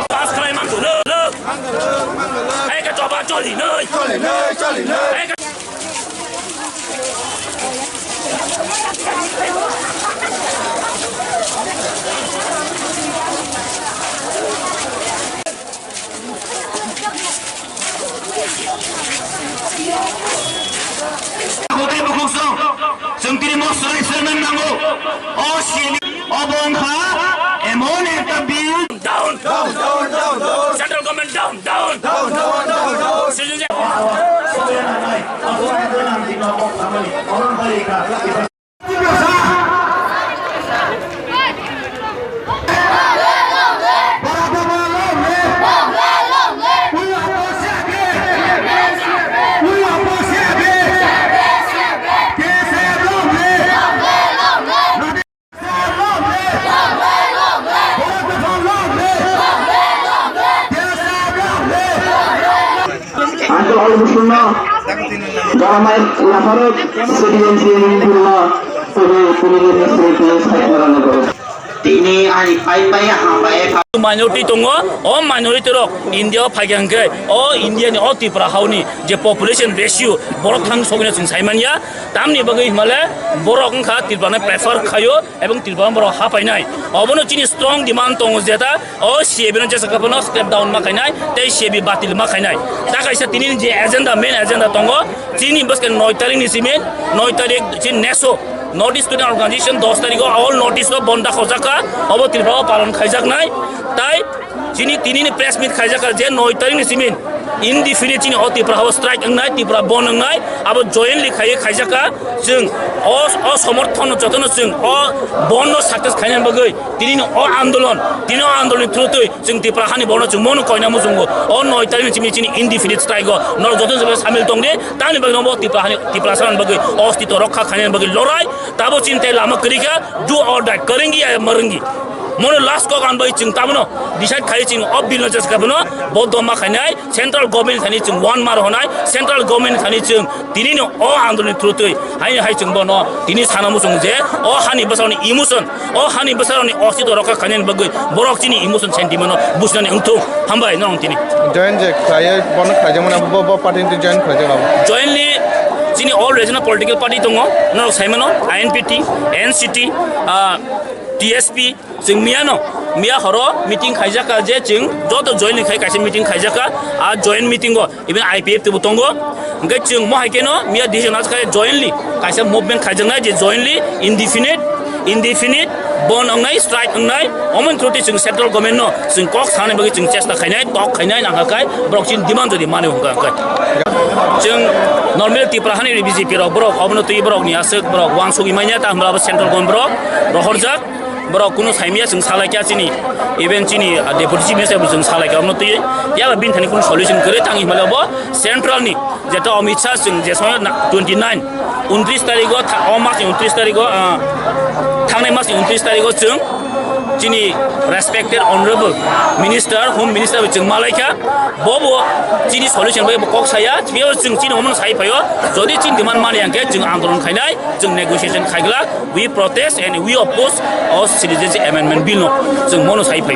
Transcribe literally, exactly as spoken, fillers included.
Pass khlai man tu, lo, lo. Eka choba choli noi. Eka Kotai bukhuk song, chwng tini mosrai sernang nango. O sini, obo wngkha emon ekta bill. Down! Down, down, down, down! Central government down, down! Down, down, down, down! Sijin je- Uncle Al Muslima, Jaramai Lafarok, C D M C Bula, Puri, Puri, Puri, Puri, Tini ani pai pai hambai. Minority tongo, o minority rok India o phaikha hwnkhe, o India ni o Tripura hauni je population ratio borok thang sogwino chwng saimanya, tamni bagwi himale borok wngkha Tripura no prefer khaio. Ebong Tripura borok ha painai. Obono chini strong demand tongo jeta o C A B no jesa kaphano step down ma khainai, tei C A B batil ma khainai. Ta kaisa tini je agenda, main agenda tongo, chini bwskang noi tarik ni simi, noi tarik chini neso, North East Student Organization dos tarik o all notice o bonda khojak kha, obo Tripura o palon khaijaknai. Tai chini tini ni press meet khaijakha je noi tarik ni simi indefinite chini o Tripura hao strike wngnai, Tripura bon wngnai, abo jointly khaiwi khaijakha. Chwng o, o somorthon no jotono chwng o bon no success khaina bagwi tini ni o andolon, tini o andolon ni through twi chwng Tripura hani borno chwng mono koina muchungo. O noi tarik ni simi chini indefinite strike o norok joto joto samil tongdi, tamni bagwi no bo Tripura hani, Tripura sana bagwi ostitw rokha khaina bagwi lorai, tabo chini tai lama kwrwi kha, do or die, kwrwngwi ya mwrwngwi. Mono last kok ang bai chwng tabono decide khai chwng o bill no jesa kaphano bo doma khainai central government thani chwng one mar honai central government thani chwng tini no o andolon ni through twi haini hai chwng bono tini sana muchung je o hani bwsarokni emotion, o hani bwsarokni ostitw rokha khainani bagwi borok chini emotion sentiment no bujnani wngthung. Hambai norok tini. Join je khlaiya bono khlaijak mano bo, bo party ni join khlaijak abo. Jointly chini all regional political party tongo, norok saimano I N P T, N C T, ah, T S P, Chwng miyano, miya horo meeting khaijak kha je chwng joto join ni khai kaisa meeting khaijak kha, a joint meeting o even I P F T bo tongo. Hwnkhe chwng mo hai kheno miya decision as khai jointly kaisa movement khaijaknai je jointly indefinite, indefinite bon wngnai, strike wngnai, omo ni through twi chwng central government no chwng kok sanani bagwi chwng chesta khainai, tok khainai nangkha khai borok chini demand jodi mani hwnkha khai. Chwng normal Tripura hani B J P rok borok obono twi borok ni aswk borok wansugwi manya ta hwnba abo central government borok rohorjak. Borok kunu saimya chwng salaikha chini, even chini, ah, deputy chief minister bo chwng salaikha, omo twi yaba bini thani kunu solution kwrwi tang hinmale bo central ni jeta Amit Shah chwng je sono na, twenty nine, untris tarigo tha-, o mas ni untris tarigo, ah, thangnai mas ni untris tarigo chwng chini respected honorable minister, home minister bo chwng malaikha, bo bo chini solution bai bo kok saya, phiya chwng chini omo sai phaio, jodi chini demand mani hwnkhe chwng andolon khainai, chwng negotiation khaiglak. We protest and we oppose o Citizenship Amendment Bill no. Chwng mono sai phai.